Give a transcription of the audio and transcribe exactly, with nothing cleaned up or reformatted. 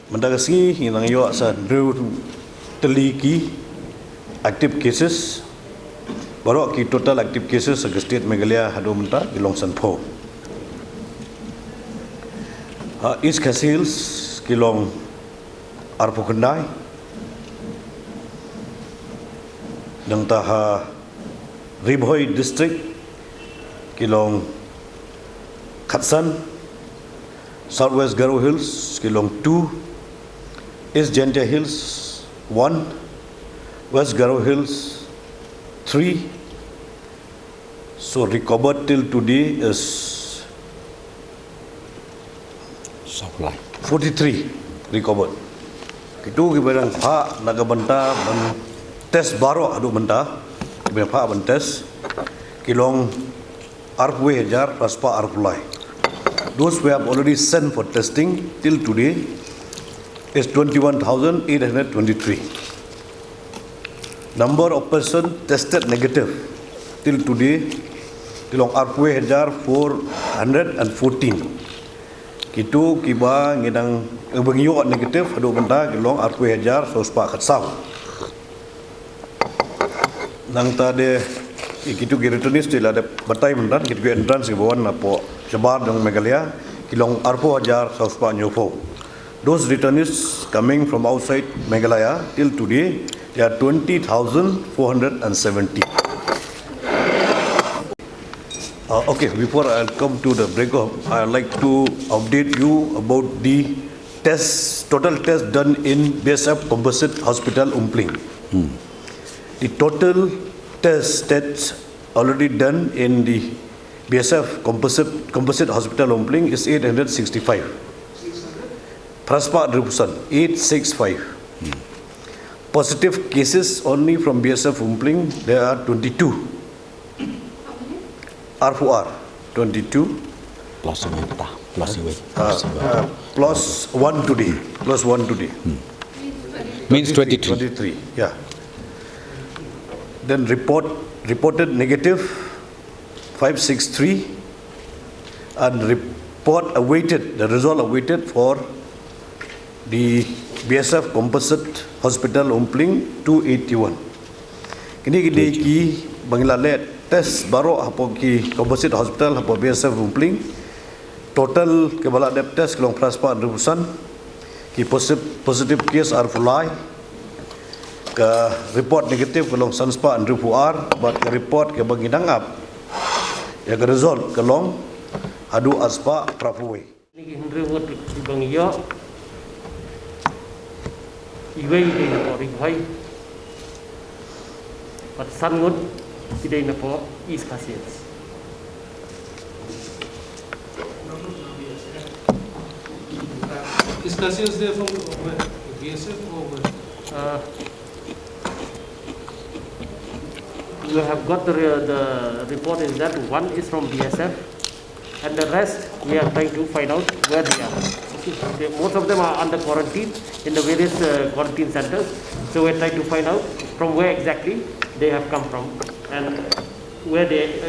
Mynta ka sngi ngi nang ïoh sa hynriew tylli ki active cases. Baroh ki total active cases ha ka state Meghalaya haduh mynta ki long sanphew. Ha East Khasi Hills ki long arphew khyndai. Nangta ha Ri Bhoi District ki long khatsan. South West Garo Hills ki long two. East Jaintia Hills one. West Garo Hills three. So recovered till today is Supply. Forty-three recovered. Kitu kiba dang phah na ka bynta ban test baroh haduh mynta. Kiba phah ban test ki long arphew hajar phra spah arphew lai. Those we have already sent for testing till today is twenty-one thousand eight hundred twenty-three. Number of person tested negative till today ki long arphew hajar four hundred and fourteen. Kitu kiba ngi dang, eh, ba ngi ïoh negative haduh mynta ki long arphew hajar saw spah khatsaw. Nangta de, eh, kitu ki returnees te la dep batai mynta, kitu ki entrants kiba wan napoh shabar jong Meghalaya ki long arphew hajar saw spah hynñiewphew. Those returnees coming from outside Meghalaya till today, they are twenty thousand four hundred and seventy. Uh, okay, before I come to the break up, I like to update you about the tests, total tests done in B S F Composite Hospital Umpling. The total tests that's already done in the B S F Composite, Composite Hospital Umpling is eight hundred sixty-five. Phra spah hynriew san, eight six five. Positive cases only from B S F Umpling, there are twenty-two. Arphew ar, twenty-two. Plus one ta, plus one. Uh, uh, plus one today, plus one today. Means twenty-three. Twenty-three, yeah. Then report, reported negative, five six three, and report awaited, the result awaited for the B S F Composite Hospital Umpling, two eighty-one. Kine ki dei kiba ngi la leh test baroh hapoh ki Composite Hospital hapoh B S F Umpling. Total kiba la dep test ki long phra spah hynriew san. Ki posi-, positive case arphew lai. Ka report negative ka long san spah hynriewphew ar, bad ka report kaba ngi dang ap ïa ka result ka long haduh ar spah phraphew wei. Kine ki hynriew ngut kiba ngi ïoh, iwei i dei napoh Ri Bhoi, bad san ngut ki dei napoh East Khasi Hills. Discussions there from where? B S F or where? Uh, you have got the, re- the report is that one is from B S F and the rest we are trying to find out where they are. Okay. They, most of them are under quarantine in the various uh, quarantine centers. So we're trying to find out from where exactly they have come from and where they